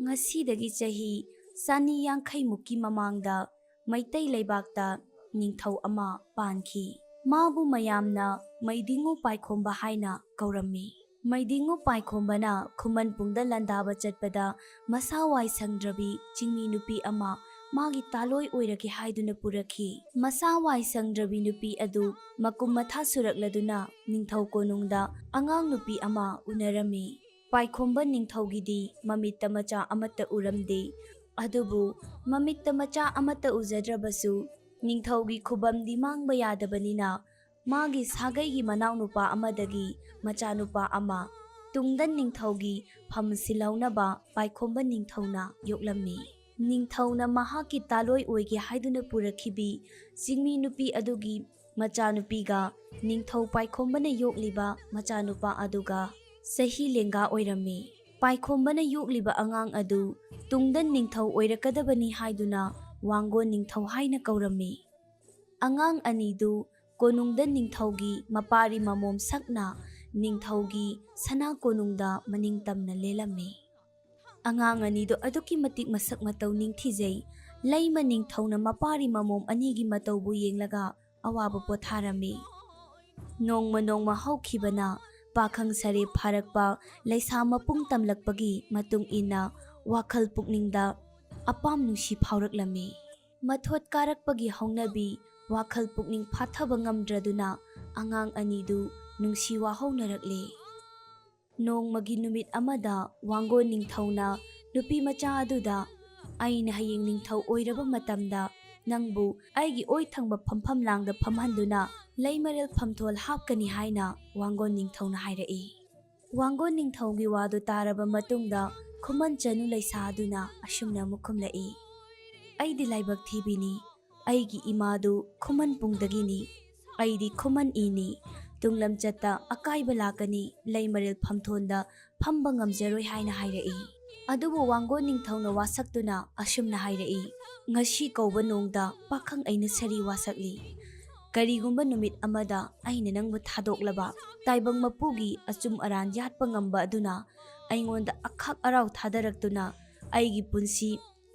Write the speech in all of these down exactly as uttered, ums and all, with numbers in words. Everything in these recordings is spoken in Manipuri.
ꯉꯁꯤꯗꯒꯤ ꯆꯍꯤ ꯆꯅꯤ ꯌꯥꯡꯈꯩ ꯃꯨꯛꯀꯤ ꯃꯃꯥꯡꯗ ꯃꯩꯇꯩ ꯂꯩꯕꯥꯛꯇ ꯅꯤꯡꯊꯧ ꯑꯃ ꯄꯥꯟꯈꯤ꯫ ꯃꯥꯕꯨ ꯃꯌꯥꯝꯅ ꯃꯩꯗꯤꯡꯉꯨ ꯄꯥꯏꯈꯣꯝꯕ ꯍꯥꯏꯅ ꯀꯧꯔꯝꯃꯤ꯫ ꯃꯩꯗꯤꯡꯉꯨ ꯄꯥꯏꯈꯣꯝꯕꯅ ꯈꯨꯃꯟ ꯄꯨꯡꯗ ꯂꯥꯟꯗꯥꯕ ꯆꯠꯄꯗ ꯃꯁꯥ ꯋꯥꯏ ꯁꯪꯗ꯭ꯔꯕꯤ ꯆꯤꯡꯃꯤ ꯅꯨꯄꯤ ꯑꯃ ꯃꯥꯒꯤ ꯇꯥꯂꯣꯏ ꯑꯣꯏꯔꯒꯦ ꯍꯥꯏꯗꯨꯅ ꯄꯨꯔꯛꯈꯤ꯫ ꯃꯁꯥ ꯋꯥꯏ ꯁꯪꯗ꯭ꯔꯕꯤ ꯅꯨꯄꯤ ꯑꯗꯨ ꯃꯀꯨꯝ ꯃꯊꯥ ꯁꯨꯔꯛꯂꯗꯨꯅ ꯅꯤꯡꯊꯧ ꯀꯣꯅꯨꯡꯗ ꯑꯉꯥꯡ ꯅꯨꯄꯤ ꯑꯃ ꯎꯅꯔꯝꯃꯤ꯫ ꯄꯥꯏꯈꯣꯝꯕ ꯅꯤꯡꯊꯧꯒꯤꯗꯤ ꯃꯃꯤꯠꯇ ꯃꯆꯥ ꯑꯃꯠꯇ ꯎꯔꯝꯗꯦ꯫ ꯑꯗꯨꯕꯨ ꯃꯃꯤꯠꯇ ꯃꯆꯥ ꯑꯃꯠꯇ ꯎꯖꯗ꯭ꯔꯕꯁꯨ ꯅꯤꯡꯊꯧꯒꯤ ꯈꯨꯕꯝꯗꯤ ꯃꯥꯡꯕ ꯌꯥꯗꯕꯅꯤꯅ ꯃꯥꯒꯤ ꯁꯥꯒꯩꯒꯤ ꯃꯅꯥꯎꯅꯨꯄꯥ ꯑꯃꯗꯒꯤ ꯃꯆꯥꯅꯨꯄꯥ ꯑꯃ ꯇꯨꯡꯗ ꯅꯤꯡꯊꯧꯒꯤ ꯐꯝ ꯁꯤꯜꯍꯧꯅꯕ ꯄꯥꯏꯈꯣꯝꯕ ꯅꯤꯡꯊꯧꯅ ꯌꯣꯛꯂꯝꯃꯤ꯫ ꯅꯤꯡꯊꯧꯅ ꯃꯍꯥꯛꯀꯤ ꯇꯥꯂꯣꯏ ꯑꯣꯏꯒꯦ ꯍꯥꯏꯗꯨꯅ ꯄꯨꯔꯛꯈꯤꯕꯤ ꯆꯤꯡꯃꯤ ꯅꯨꯄꯤ ꯑꯗꯨꯒꯤ ꯃꯆꯥꯅꯨꯄꯤꯒ ꯅꯤꯡꯊꯧ ꯄꯥꯏꯈꯣꯝꯕꯅ ꯌꯣꯛꯂꯤꯕ ꯃꯆꯥꯅꯨꯄꯥ ꯑꯗꯨꯒ ꯆꯍꯤ ꯂꯦꯡꯒꯥ ꯑꯣꯏꯔꯝꯃꯤ꯫ ꯄꯥꯏꯈꯣꯝꯕꯅ ꯌꯣꯛꯂꯤꯕ ꯑꯉꯥꯡ ꯑꯗꯨ ꯇꯨꯡꯗ ꯅꯤꯡꯊꯧ ꯑꯣꯏꯔꯛꯀꯗꯕꯅꯤ ꯍꯥꯏꯗꯨꯅ ꯋꯥꯡꯒꯣꯟ ꯅꯤꯡꯊꯧ ꯍꯥꯏꯅ ꯀꯧꯔꯝꯃꯤ꯫ ꯑꯉꯥꯡ ꯑꯅꯤꯗꯨ ꯀꯣꯅꯨꯡꯗ ꯅꯤꯡꯊꯧꯒꯤ ꯃꯄꯥꯔꯤ ꯃꯃꯣꯝ ꯁꯛꯅ ꯅꯤꯡꯊꯧꯒꯤ ꯁꯅꯥ ꯀꯣꯅꯨꯡꯗ ꯃꯅꯤꯡ ꯇꯝꯅ ꯂꯦꯜꯂꯝꯃꯤ꯫ ꯑꯉꯥꯡ ꯑꯅꯤꯗꯨ ꯑꯗꯨꯛꯀꯤ ꯃꯇꯤꯛ ꯃꯁꯛ ꯃꯇꯧ ꯅꯤꯡꯊꯤꯖꯩ꯫ ꯂꯩꯃ ꯅꯤꯡꯊꯧꯅ ꯃꯄꯥꯔꯤ ꯃꯃꯣꯝ ꯑꯅꯤꯒꯤ ꯃꯇꯧꯕꯨ ꯌꯦꯡꯂꯒ ꯑꯋꯥꯕ ꯄꯣꯊꯥꯔꯝꯃꯤ꯫ ꯅꯣꯡꯃ ꯅꯣꯡꯃ ꯍꯧꯈꯤꯕꯅ ꯄꯥꯈꯪ ꯁꯥꯔꯦꯞ ꯐꯥꯔꯛꯄ, ꯂꯩꯁꯥ ꯃꯄꯨꯡ ꯇꯝꯂꯛꯄꯒꯤ ꯃꯇꯨꯡ ꯏꯟꯅ ꯋꯥꯈꯜ ꯄꯨꯛꯅꯤꯡꯗ ꯑꯄꯥꯝ ꯅꯨꯡꯁꯤ ꯐꯥꯎꯔꯛꯂꯝꯃꯤ꯫ ꯃꯊꯣꯠ ꯀꯥꯔꯛꯄꯒꯤ ꯍꯧꯅꯕꯤ ꯋꯥꯈꯜ ꯄꯨꯛꯅꯤꯡ ꯐꯥꯊꯕ ꯉꯝꯗ꯭ꯔꯗꯨꯅ ꯑꯉꯥꯡ ꯑꯅꯤꯗꯨ ꯅꯨꯡꯁꯤ ꯋꯥꯍꯧꯅꯔꯛꯂꯦ꯫ ꯅꯣꯡꯃꯒꯤ ꯅꯨꯃꯤꯠ ꯑꯃꯗ ꯋꯥꯡꯒꯣꯟ ꯅꯤꯡꯊꯧꯅ ꯅꯨꯄꯤ ꯃꯆꯥ ꯑꯗꯨꯗ, "ꯑꯩꯅ ꯍꯌꯦꯡ ꯅꯤꯡꯊꯧ ꯑꯣꯏꯔꯕ ꯃꯇꯝꯗ ꯅꯪꯕꯨ ꯑꯩꯒꯤ ꯑꯣꯏ ꯊꯪꯕ ꯐꯝꯐꯝ ꯂꯥꯡꯗ ꯐꯝꯍꯟꯗꯨꯅ ꯂꯩꯃꯔꯦꯜ ꯐꯝꯊꯣꯜ ꯍꯥꯞꯀꯅꯤ" ꯍꯥꯏꯅ ꯋꯥꯡꯒꯣꯟ ꯅꯤꯡꯊꯧꯅ ꯍꯥꯏꯔꯛꯏ꯫ ꯋꯥꯡꯒꯣꯟ ꯅꯤꯡꯊꯧꯒꯤ ꯋꯥꯗꯨ ꯇꯥꯔꯕ ꯃꯇꯨꯡꯗ ꯈꯨꯃꯟ ꯆꯅꯨ ꯂꯩꯁꯥ ꯑꯗꯨꯅ ꯑꯁꯨꯝꯅ ꯑꯃꯨꯛ ꯈꯨꯝꯂꯛꯏ, "ꯑꯩꯗꯤ ꯂꯥꯏꯕꯛ ꯊꯤꯕꯤꯅꯤ꯫ ꯑꯩꯒꯤ ꯏꯃꯥꯗꯨ ꯈꯨꯃꯟ ꯄꯨꯡꯗꯒꯤꯅꯤ꯫ ꯑꯩꯗꯤ ꯈꯨꯃꯟ ꯏꯅꯤ꯫ ꯇꯨꯡꯂꯝꯆꯠꯇ ꯑꯀꯥꯏꯕ ꯂꯥꯛꯀꯅꯤ, ꯂꯩꯃꯔꯦꯜ ꯐꯝꯊꯣꯟꯗ ꯐꯝꯕ ꯉꯝꯖꯔꯣꯏ" ꯍꯥꯏꯅ ꯍꯥꯏꯔꯛꯏ꯫ ꯑꯗꯨꯕꯨ ꯋꯥꯡꯒꯣꯟ ꯅꯤꯡꯊꯧꯅ ꯋꯥꯁꯛꯇꯨꯅ ꯑꯁꯨꯝꯅ ꯍꯥꯏꯔꯛꯏ, "ꯉꯁꯤ ꯀꯧꯕ ꯅꯣꯡꯗ ꯄꯥꯈꯪ ꯑꯩꯅ ꯁꯥꯔꯤ ꯋꯥꯁꯛꯂꯤ꯫ ꯀꯔꯤꯒꯨꯝꯕ ꯅꯨꯃꯤꯠ ꯑꯃꯗ ꯑꯩꯅ ꯅꯪꯕꯨ ꯊꯥꯗꯣꯛꯂꯕ, ꯇꯥꯏꯕꯪ ꯃꯄꯨꯒꯤ ꯑꯆꯨꯝ ꯑꯔꯥꯟ ꯌꯥꯠꯄ ꯉꯝꯕ ꯑꯗꯨꯅ ꯑꯩꯉꯣꯟꯗ ꯑꯈꯥꯛ ꯑꯔꯥꯎ ꯊꯥꯗꯔꯛꯇꯨꯅ ꯑꯩꯒꯤ ꯄꯨꯟꯁꯤ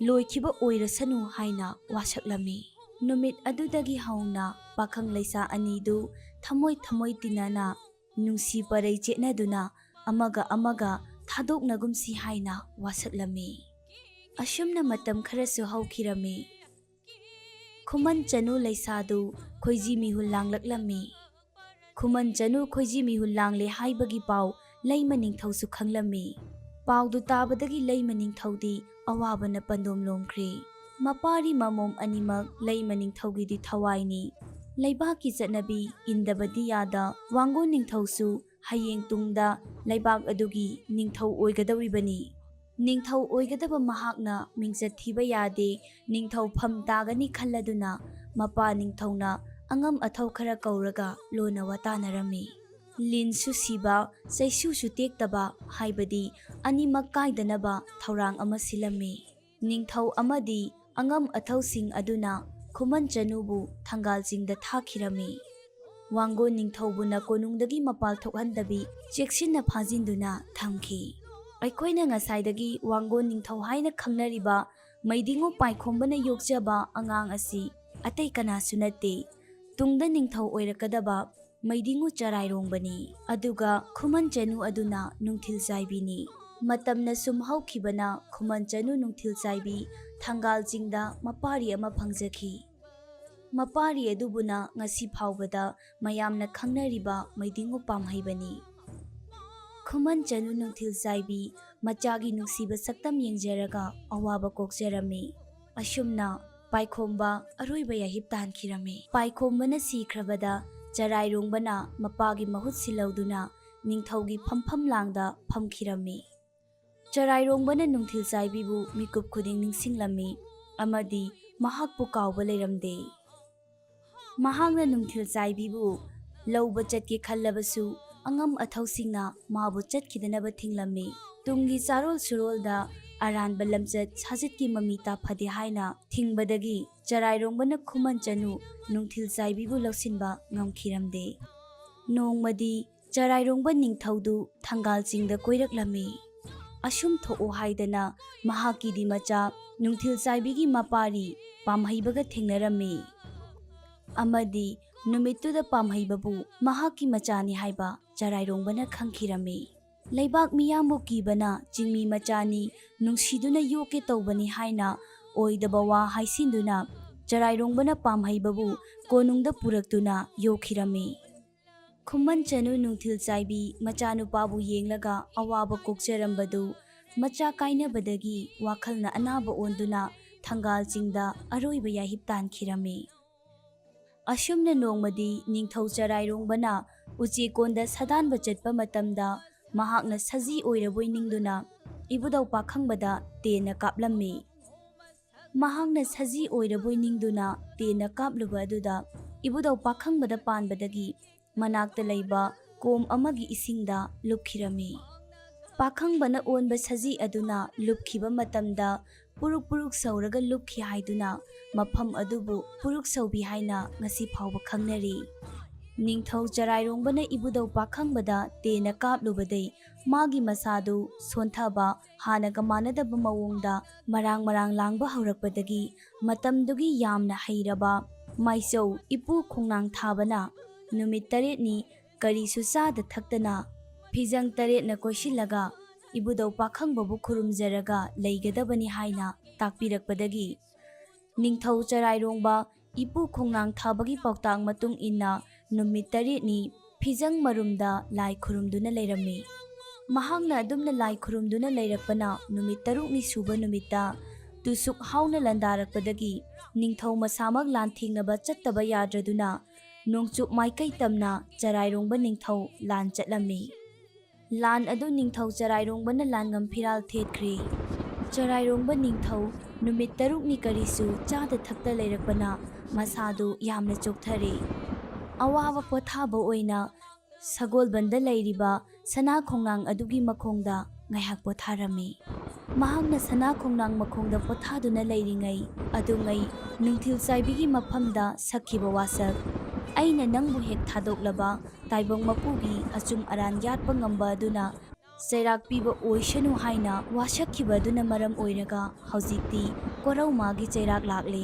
ꯂꯣꯏꯈꯤꯕ ꯑꯣꯏꯔꯁꯅꯨ ꯍꯥꯏꯅ ꯋꯥꯁꯛꯂꯝꯃꯤ꯫ ꯅꯨꯃꯤꯠ ꯑꯗꯨꯗꯒꯤ ꯍꯧꯅ ꯄꯥꯈꯪ ꯂꯩꯁꯥ ꯑꯅꯤꯗꯨ ꯊꯃꯣꯏ ꯊꯃꯣꯏ ꯇꯤꯟꯅꯅ ꯅꯨꯡꯁꯤ ꯄꯔꯩ ꯆꯦꯠꯅꯗꯨꯅ ꯑꯃꯒ ꯑꯃꯒ ꯊꯥꯗꯣꯛꯅꯒꯨꯝꯁꯤ ꯍꯥꯏꯅ ꯋꯥꯁꯛꯂꯝꯃꯤ꯫ ꯑꯁꯨꯝꯅ ꯃꯇꯝ ꯈꯔꯁꯨ ꯍꯧꯈꯤꯔꯝꯃꯤ꯫ ꯈꯨꯃꯟ ꯆꯅꯨ ꯂꯩꯁꯥꯗꯨ ꯈꯣꯏꯖꯤ ꯃꯤꯍꯨꯜ ꯂꯥꯡꯂꯛꯂꯝꯃꯤ꯫ ꯈꯨꯃꯟ ꯆꯅꯨ ꯈꯣꯏꯖꯤ ꯃꯤꯍꯨꯜ ꯂꯥꯡꯂꯦ ꯍꯥꯏꯕꯒꯤ ꯄꯥꯎ ꯂꯩꯃ ꯅꯤꯡꯊꯧꯁꯨ ꯈꯪꯂꯝꯃꯤ꯫ ꯄꯥꯎꯗꯨ ꯇꯥꯕꯗꯒꯤ ꯂꯩꯃ ꯅꯤꯡꯊꯧꯗꯤ ꯑꯋꯥꯕꯅ ꯄꯟꯗꯣꯝ ꯂꯣꯝꯈ꯭ꯔꯦ꯫ ꯃꯄꯥꯔꯤ ꯃꯃꯣꯝ ꯑꯅꯤꯃꯛ ꯂꯩꯃ ꯅꯤꯡꯊꯧꯒꯤꯗꯤ ꯊꯋꯥꯏꯅꯤ꯫ ꯂꯩꯕꯥꯛꯀꯤ ꯆꯠꯅꯕꯤ ꯏꯟꯗꯕꯗꯤ ꯌꯥꯗ ꯋꯥꯡꯒꯣꯟ ꯅꯤꯡꯊꯧꯁꯨ ꯍꯌꯦꯡ ꯇꯨꯡꯗ ꯂꯩꯕꯥꯛ ꯑꯗꯨꯒꯤ ꯅꯤꯡꯊꯧ ꯑꯣꯏꯒꯗꯧꯔꯤꯕꯅꯤ꯫ ꯅꯤꯡꯊꯧ ꯑꯣꯏꯒꯗꯕ ꯃꯍꯥꯛꯅ ꯃꯤꯡꯆꯠ ꯊꯤꯕ ꯌꯥꯗꯦ, ꯅꯤꯡꯊꯧ ꯐꯝ ꯇꯥꯒꯅꯤ ꯈꯜꯂꯗꯨꯅ ꯃꯄꯥ ꯅꯤꯡꯊꯧꯅ ꯑꯉꯝ ꯑꯊꯧ ꯈꯔ ꯀꯧꯔꯒ ꯂꯣꯟꯅ ꯋꯥꯇꯥꯅꯔꯝꯃꯤ꯫ ꯂꯤꯟꯁꯨ ꯁꯤꯕ, ꯆꯩꯁꯨꯁꯨ ꯇꯦꯛꯇꯕ ꯍꯥꯏꯕꯗꯤ ꯑꯅꯤꯃꯛ ꯀꯥꯏꯗꯅꯕ ꯊꯧꯔꯥꯡ ꯑꯃ ꯁꯤꯜꯂꯝꯃꯤ꯫ ꯅꯤꯡꯊꯧ ꯑꯃꯗꯤ ꯑꯉꯝ ꯑꯊꯧꯁꯤꯡ ꯑꯗꯨꯅ ꯈꯨꯃꯟ ꯆꯅꯨꯕꯨ ꯊꯪꯒꯥꯜ ꯆꯤꯡꯗ ꯊꯥꯈꯤꯔꯝꯃꯤ꯫ ꯋꯥꯡꯒꯣꯟ ꯅꯤꯡꯊꯧꯕꯨꯅ ꯀꯣꯅꯨꯡꯗꯒꯤ ꯃꯄꯥꯜ ꯊꯣꯛꯍꯟꯗꯕꯤ ꯆꯦꯛꯁꯤꯟꯅ ꯐꯥꯖꯤꯟꯗꯨꯅ ꯊꯝꯈꯤ꯫ ꯑꯩꯈꯣꯏꯅ ꯉꯁꯥꯏꯗꯒꯤ ꯋꯥꯡꯒꯣꯟ ꯅꯤꯡꯊꯧ ꯍꯥꯏꯅ ꯈꯪꯅꯔꯤꯕ ꯃꯩꯗꯤꯡꯉꯨ ꯄꯥꯏꯈꯣꯝꯕꯅ ꯌꯣꯛꯆꯕ ꯑꯉꯥꯡ ꯑꯁꯤ ꯑꯇꯩ ꯀꯅꯥꯁꯨ ꯅꯠꯇꯦ, ꯇꯨꯡꯗ ꯅꯤꯡꯊꯧ ꯑꯣꯏꯔꯛꯀꯗꯕ ꯃꯩꯗꯤꯡꯉꯨ ꯆꯔꯥꯏꯔꯣꯡꯕꯅꯤ꯫ ꯑꯗꯨꯒ ꯈꯨꯃꯟ ꯆꯅꯨ ꯑꯗꯨꯅ ꯅꯨꯡꯊꯤꯜ ꯆꯥꯏꯕꯤꯅꯤ꯫ ꯃꯇꯝꯅ ꯁꯨꯝ ꯍꯧꯈꯤꯕꯅ ꯈꯨꯃꯟ ꯆꯅꯨ ꯅꯨꯡꯊꯤꯜ ꯆꯥꯏꯕꯤ ꯊꯪꯒꯥꯜ ꯆꯤꯡꯗ ꯃꯄꯥꯔꯤ ꯑꯃ ꯐꯪꯖꯈꯤ꯫ ꯃꯄꯥꯔꯤ ꯑꯗꯨꯕꯨꯅ ꯉꯁꯤ ꯐꯥꯎꯕꯗ ꯃꯌꯥꯝꯅ ꯈꯪꯅꯔꯤꯕ ꯃꯩꯗꯤꯡꯉꯨ ꯄꯥꯝꯍꯩꯕꯅꯤ꯫ ꯈꯨꯃꯟ ꯆꯅꯨ ꯅꯨꯡꯊꯤꯜ ꯆꯥꯏꯕꯤ ꯃꯆꯥꯒꯤ ꯅꯨꯡꯁꯤꯕ ꯁꯛꯇꯝ ꯌꯦꯡꯖꯔꯒ ꯑꯋꯥꯕ ꯀꯣꯛꯆꯔꯝꯃꯤ꯫ ꯑꯁꯨꯝꯅ ꯄꯥꯏꯈꯣꯝꯕ ꯑꯔꯣꯏꯕ ꯌꯥꯍꯤꯞ ꯇꯥꯟꯈꯤꯔꯝꯃꯤ꯫ ꯄꯥꯏꯈꯣꯝꯕꯅ ꯁꯤꯈ꯭ꯔꯕꯗ ꯆꯔꯥꯏꯔꯣꯡꯕꯅ ꯃꯄꯥꯒꯤ ꯃꯍꯨꯠ ꯁꯤꯜꯍꯧꯗꯨꯅ ꯅꯤꯡꯊꯧꯒꯤ ꯐꯝꯐꯝ ꯂꯥꯡꯗ ꯐꯝꯈꯤꯔꯝꯃꯤ꯫ ꯆꯔꯥꯏꯔꯣꯡꯕꯅ ꯅꯨꯡꯊꯤꯜ ꯆꯥꯏꯕꯤꯕꯨ ꯃꯤꯀꯨꯞ ꯈꯨꯗꯤꯡ ꯅꯤꯡꯁꯤꯡꯂꯝꯃꯤ ꯑꯃꯗꯤ ꯃꯍꯥꯛꯄꯨ ꯀꯥꯎꯕ ꯂꯩꯔꯝꯗꯦ꯫ ꯃꯍꯥꯛꯅ ꯅꯨꯡꯊꯤꯜ ꯆꯥꯏꯕꯤꯕꯨ ꯂꯧꯕ ꯆꯠꯀꯦ ꯈꯜꯂꯕꯁꯨ ꯑꯉꯝ ꯑꯊꯧꯁꯤꯡꯅ ꯃꯥꯕꯨ ꯆꯠꯈꯤꯗꯅꯕ ꯊꯤꯡꯂꯝꯃꯤ꯫ ꯇꯨꯡꯒꯤ ꯆꯥꯔꯣꯜ ꯁꯨꯔꯣꯜꯗ ꯑꯔꯥꯟꯕ ꯂꯝꯆꯠ ꯁꯥꯖꯠꯀꯤ ꯃꯃꯤ ꯇꯥꯐꯗꯦ ꯍꯥꯏꯅ ꯊꯤꯡꯕꯗꯒꯤ ꯆꯔꯥꯏꯔꯣꯡꯕꯅ ꯈꯨꯃꯟ ꯆꯅꯨ ꯅꯨꯡꯊꯤꯜ ꯆꯥꯏꯕꯤꯕꯨ ꯂꯧꯁꯤꯟꯕ ꯉꯝꯈꯤꯔꯝꯗꯦ꯫ ꯅꯣꯡꯃꯗꯤ ꯆꯔꯥꯏꯔꯣꯡꯕ ꯅꯤꯡꯊꯧꯗꯨ ꯊꯪꯒꯥꯜ ꯆꯤꯡꯗ ꯀꯣꯏꯔꯛꯂꯝꯃꯤ꯫ ꯑꯁꯨꯝ ꯊꯣꯛꯎ ꯍꯥꯏꯗꯅ ꯃꯍꯥꯛꯀꯤꯗꯤ ꯃꯆꯥ ꯅꯨꯡꯊꯤꯜ ꯆꯥꯏꯕꯤꯒꯤ ꯃꯄꯥꯔꯤ ꯄꯥꯝꯍꯩꯕꯒ ꯊꯦꯡꯅꯔꯝꯃꯤ꯫ ꯑꯃꯗꯤ ꯅꯨꯃꯤꯠꯇꯨꯗ ꯄꯥꯝꯍꯩꯕꯕꯨ ꯃꯍꯥꯛꯀꯤ ꯃꯆꯥꯅꯤ ꯍꯥꯏꯕ ꯆꯔꯥꯏꯔꯣꯡꯕꯅ ꯈꯪꯈꯤꯔꯝꯃꯤ꯫ ꯂꯩꯕꯥꯛ ꯃꯤꯌꯥꯝꯕꯨ ꯀꯤꯕꯅ ꯆꯤꯡꯃꯤ ꯃꯆꯥꯅꯤ, ꯅꯨꯡꯁꯤꯗꯨꯅ ꯌꯣꯛꯀꯦ ꯇꯧꯕꯅꯤ ꯍꯥꯏꯅ ꯑꯣꯏꯗꯕ ꯋꯥ ꯍꯥꯏꯁꯤꯟꯗꯨꯅ ꯆꯔꯥꯏꯔꯣꯡꯕꯅ ꯄꯥꯝꯍꯩꯕꯕꯨ ꯀꯣꯅꯨꯡꯗ ꯄꯨꯔꯛꯇꯨꯅ ꯌꯣꯛꯈꯤꯔꯝꯃꯤ꯫ ꯈꯨꯃꯟ ꯆꯅꯨ ꯅꯨꯡꯊꯤꯜ ꯆꯥꯏꯕꯤ ꯃꯆꯥꯅꯨꯄꯥꯕꯨ ꯌꯦꯡꯂꯒ ꯑꯋꯥꯕ ꯀꯣꯛꯆꯔꯝꯕꯗꯨ ꯃꯆꯥ ꯀꯥꯏꯅꯕꯗꯒꯤ ꯋꯥꯈꯜꯅ ꯑꯅꯥꯕ ꯑꯣꯟꯗꯨꯅ ꯊꯪꯒꯥꯜ ꯆꯤꯡꯗ ꯑꯔꯣꯏꯕ ꯌꯥꯍꯤꯞ ꯇꯥꯟꯈꯤꯔꯝꯃꯤ꯫ ꯑꯁꯨꯝꯅ ꯅꯣꯡꯃꯗꯤ ꯅꯤꯡꯊꯧ ꯆꯔꯥꯏꯔꯣꯡꯕꯅ ꯎꯆꯦꯛꯀꯣꯟꯗ ꯁꯥꯗꯥꯟꯕ ꯆꯠꯄ ꯃꯇꯝꯗ ꯃꯍꯥꯛꯅ ꯁꯖꯤ ꯑꯣꯏꯔꯕꯣꯏ ꯅꯤꯡꯗꯨꯅ ꯏꯕꯨꯙꯧ ꯄꯥꯈꯪꯕꯗ ꯇꯦꯟꯅ ꯀꯥꯞꯂꯝꯃꯤ꯫ ꯃꯍꯥꯛꯅ ꯁꯖꯤ ꯑꯣꯏꯔꯕꯣꯏ ꯅꯤꯡꯗꯨꯅ ꯇꯦꯟꯅ ꯀꯥꯞꯂꯨꯕ ꯑꯗꯨꯗ ꯏꯕꯨꯙꯧ ꯄꯥꯈꯪꯕꯗ ꯄꯥꯟꯕꯗꯒꯤ ꯃꯅꯥꯛꯇ ꯂꯩꯕ ꯀꯣꯝ ꯑꯃꯒꯤ ꯏꯁꯤꯡꯗ ꯂꯨꯞꯈꯤꯔꯝꯃꯤ꯫ ꯄꯥꯈꯪꯕꯅ ꯑꯣꯟꯕ ꯁꯖꯤ ꯑꯗꯨꯅ ꯂꯨꯞꯈꯤꯕ ꯃꯇꯝꯗ ꯄꯨꯔꯨꯛ ꯄꯨꯔꯨꯛ ꯁꯧꯔꯒ ꯂꯨꯞꯈꯤ ꯍꯥꯏꯗꯨꯅ ꯃꯐꯝ ꯑꯗꯨꯕꯨ ꯄꯨꯔꯨꯛ ꯁꯧꯕꯤ ꯍꯥꯏꯅ ꯉꯁꯤ ꯐꯥꯎꯕ ꯈꯪꯅꯔꯤ꯫ ꯅꯤꯡꯊꯧ ꯆꯔꯥꯏꯔꯣꯡꯕꯅ ꯏꯕꯨꯙꯧ ꯄꯥꯈꯪꯕꯗ ꯇꯦꯟꯅ ꯀꯥꯞꯂꯨꯕꯗꯩ ꯃꯥꯒꯤ ꯃꯁꯥꯗꯨ ꯁꯣꯟꯊꯕ, ꯍꯥꯟꯅꯒ ꯃꯥꯟꯅꯗꯕ ꯃꯑꯣꯡꯗ ꯃꯔꯥꯡ ꯃꯔꯥꯡ ꯂꯥꯡꯕ ꯍꯧꯔꯛꯄꯗꯒꯤ ꯃꯇꯝꯗꯨꯒꯤ ꯌꯥꯝꯅ ꯍꯩꯔꯕ ꯃꯥꯏꯆꯧ ꯏꯄꯨ ꯈꯣꯡꯅꯥꯡ ꯊꯥꯕꯅ ꯅꯨꯃꯤꯠ ꯇꯔꯦꯠꯅꯤ ꯀꯔꯤꯁꯨ ꯆꯥꯗ ꯊꯛꯇꯅ ꯐꯤꯖꯪ ꯇꯔꯦꯠꯅ ꯀꯣꯏꯁꯤꯜꯂꯒ ꯏꯕꯨꯙꯧ ꯄꯥꯈꯪꯕꯕꯨ ꯈꯨꯔꯨꯝꯖꯔꯒ ꯂꯩꯒꯗꯕꯅꯤ ꯍꯥꯏꯅ ꯇꯥꯛꯄꯤꯔꯛꯄꯗꯒꯤ ꯅꯤꯡꯊꯧ ꯆꯔꯥꯏꯔꯣꯡꯕ ꯏꯄꯨ ꯈꯣꯡꯅꯥꯡ ꯊꯥꯕꯒꯤ ꯄꯥꯎꯇꯥꯛ ꯃꯇꯨꯡ ꯏꯟꯅ ꯅꯨꯃꯤꯠ ꯇꯔꯦꯠꯅꯤ ꯐꯤꯖꯪ ꯃꯔꯨꯝꯗ ꯂꯥꯏ ꯈꯨꯔꯨꯝꯗꯨꯅ ꯂꯩꯔꯝꯃꯤ꯫ ꯃꯍꯥꯛꯅ ꯑꯗꯨꯝꯅ ꯂꯥꯏ ꯈꯨꯔꯨꯝꯗꯨꯅ ꯂꯩꯔꯛꯄꯅ ꯅꯨꯃꯤꯠ ꯇꯔꯨꯛꯅꯤ ꯁꯨꯕ ꯅꯨꯃꯤꯠꯇ ꯇꯨꯁꯨꯛ ꯍꯥꯎꯅ ꯂꯥꯟꯗꯥꯔꯛꯄꯗꯒꯤ ꯅꯤꯡꯊꯧ ꯃꯁꯥꯃꯛ ꯂꯥꯟꯊꯦꯡꯅꯕ ꯆꯠꯇꯕ ꯌꯥꯗ꯭ꯔꯗꯨꯅ ꯅꯣꯡꯆꯨꯞ ꯃꯥꯏꯀꯩ ꯇꯝꯅ ꯆꯔꯥꯏꯔꯣꯡꯕ ꯅꯤꯡꯊꯧ ꯂꯥꯟ ꯆꯠꯂꯝꯃꯤ꯫ ꯂꯥꯟ ꯑꯗꯨ ꯅꯤꯡꯊꯧ ꯆꯔꯥꯏꯔꯣꯡꯕꯅ ꯂꯥꯟꯉꯝ ꯐꯤꯔꯥꯜ ꯊꯦꯠꯈ꯭ꯔꯦ꯫ ꯆꯔꯥꯏꯔꯣꯡꯕ ꯅꯤꯡꯊꯧ ꯅꯨꯃꯤꯠ ꯇꯔꯨꯛꯅꯤ ꯀꯔꯤꯁꯨ ꯆꯥꯗ ꯊꯛꯇ ꯂꯩꯔꯛꯄꯅ ꯃꯁꯥꯗꯨ ꯌꯥꯝꯅ ꯆꯣꯛꯊꯔꯦ꯫ ꯑꯋꯥꯕ ꯄꯣꯊꯥꯕ ꯑꯣꯏꯅ ꯁꯒꯣꯜꯕꯟꯗ ꯂꯩꯔꯤꯕ ꯁꯅꯥ ꯈꯣꯡꯅꯥꯡ ꯑꯗꯨꯒꯤ ꯃꯈꯣꯡꯗ ꯉꯥꯏꯍꯥꯛ ꯄꯣꯊꯥꯔꯝꯃꯤ꯫ ꯃꯍꯥꯛꯅ ꯁꯅꯥ ꯈꯣꯡꯅꯥꯡ ꯃꯈꯣꯡꯗ ꯄꯣꯊꯥꯗꯨꯅ ꯂꯩꯔꯤꯉꯩ ꯑꯗꯨꯉꯩ ꯅꯨꯡꯊꯤꯜ ꯆꯥꯏꯕꯤꯒꯤ ꯃꯐꯝꯗ ꯁꯛꯈꯤꯕ ꯋꯥꯁꯛ, "ꯑꯩꯅ ꯅꯪꯕꯨ ꯍꯦꯛ ꯊꯥꯗꯣꯛꯂꯕ ꯇꯥꯏꯕꯪ ꯃꯄꯨꯒꯤ ꯑꯆꯨꯝ ꯑꯔꯥꯟ ꯌꯥꯠꯄ ꯉꯝꯕ ꯑꯗꯨꯅ ꯆꯩꯔꯥꯛ ꯄꯤꯕ ꯑꯣꯏꯁꯅꯨ ꯍꯥꯏꯅ ꯋꯥꯁꯛꯈꯤꯕ ꯑꯗꯨꯅ ꯃꯔꯝ ꯑꯣꯏꯔꯒ ꯍꯧꯖꯤꯛꯇꯤ ꯀꯣꯔꯧꯃꯥꯒꯤ ꯆꯩꯔꯥꯛ ꯂꯥꯛꯂꯦ꯫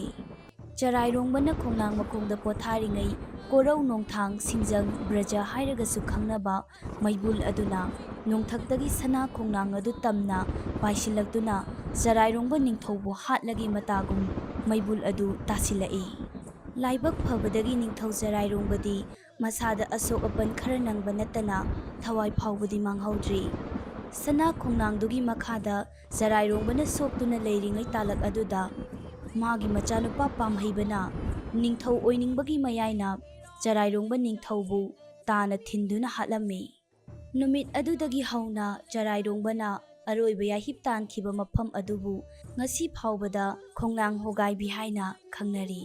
ꯆꯔꯥꯏꯔꯣꯡꯕꯅ ꯈꯣꯡꯅꯥꯡ ꯃꯈꯣꯡꯗ ꯄꯣꯊꯥꯔꯤꯉꯩ ꯀꯣꯔꯧ ꯅꯣꯡꯊꯥꯡ ꯁꯤꯡꯖꯪ ꯕ꯭ꯔꯖ ꯍꯥꯏꯔꯒꯁꯨ ꯈꯪꯅꯕ ꯃꯩꯕꯨꯜ ꯑꯗꯨꯅ ꯅꯣꯡꯊꯛꯇꯒꯤ ꯁꯅꯥ ꯈꯣꯡꯅꯥꯡ ꯑꯗꯨ ꯇꯝꯅ ꯄꯥꯏꯁꯤꯜꯂꯛꯇꯨꯅ ꯆꯔꯥꯏꯔꯣꯡꯕ ꯅꯤꯡꯊꯧꯕꯨ ꯍꯥꯠꯂꯒꯦ ꯃꯇꯥꯒꯨꯝ ꯃꯩꯕꯨꯜ ꯑꯗꯨ ꯇꯥꯁꯤꯜꯂꯛꯏ꯫ ꯂꯥꯏꯕꯛ ꯐꯕꯗꯒꯤ ꯅꯤꯡꯊꯧ ꯆꯔꯥꯏꯔꯣꯡꯕꯗꯤ ꯃꯁꯥꯗ ꯑꯁꯣꯛ ꯑꯄꯟ ꯈꯔ ꯅꯪꯕ ꯅꯠꯇꯅ ꯊꯋꯥꯏ ꯐꯥꯎꯕꯗꯤ ꯃꯥꯡꯍꯧꯗ꯭ꯔꯤ꯫ ꯁꯅꯥ ꯈꯣꯡꯅꯥꯡꯗꯨꯒꯤ ꯃꯈꯥꯗ ꯆꯔꯥꯏꯔꯣꯡꯕꯅ ꯁꯣꯛꯇꯨꯅ ꯂꯩꯔꯤꯉꯩ ꯇꯥꯂꯛ ꯑꯗꯨꯗ ꯃꯥꯒꯤ ꯃꯆꯥꯅꯨꯄꯥ ꯄꯥꯝꯍꯩꯕꯅ ꯅꯤꯡꯊꯧ ꯑꯣꯏꯅꯤꯡꯕꯒꯤ ꯃꯌꯥꯏꯅ ꯆꯔꯥꯏꯔꯣꯡꯕ ꯅꯤꯡꯊꯧꯕꯨ ꯇꯥꯅ ꯊꯤꯟꯗꯨꯅ ꯍꯥꯠꯂꯝꯃꯤ꯫ ꯅꯨꯃꯤꯠ ꯑꯗꯨꯗꯒꯤ ꯍꯧꯅ ꯆꯔꯥꯏꯔꯣꯡꯕꯅ ꯑꯔꯣꯏꯕ ꯌꯥꯍꯤꯞ ꯇꯥꯟꯈꯤꯕ ꯃꯐꯝ ꯑꯗꯨꯕꯨ ꯉꯁꯤ ꯐꯥꯎꯕꯗ ꯈꯣꯡꯅꯥꯡ ꯍꯣꯒꯥꯏꯕꯤ ꯍꯥꯏꯅ ꯈꯪꯅꯔꯤ꯫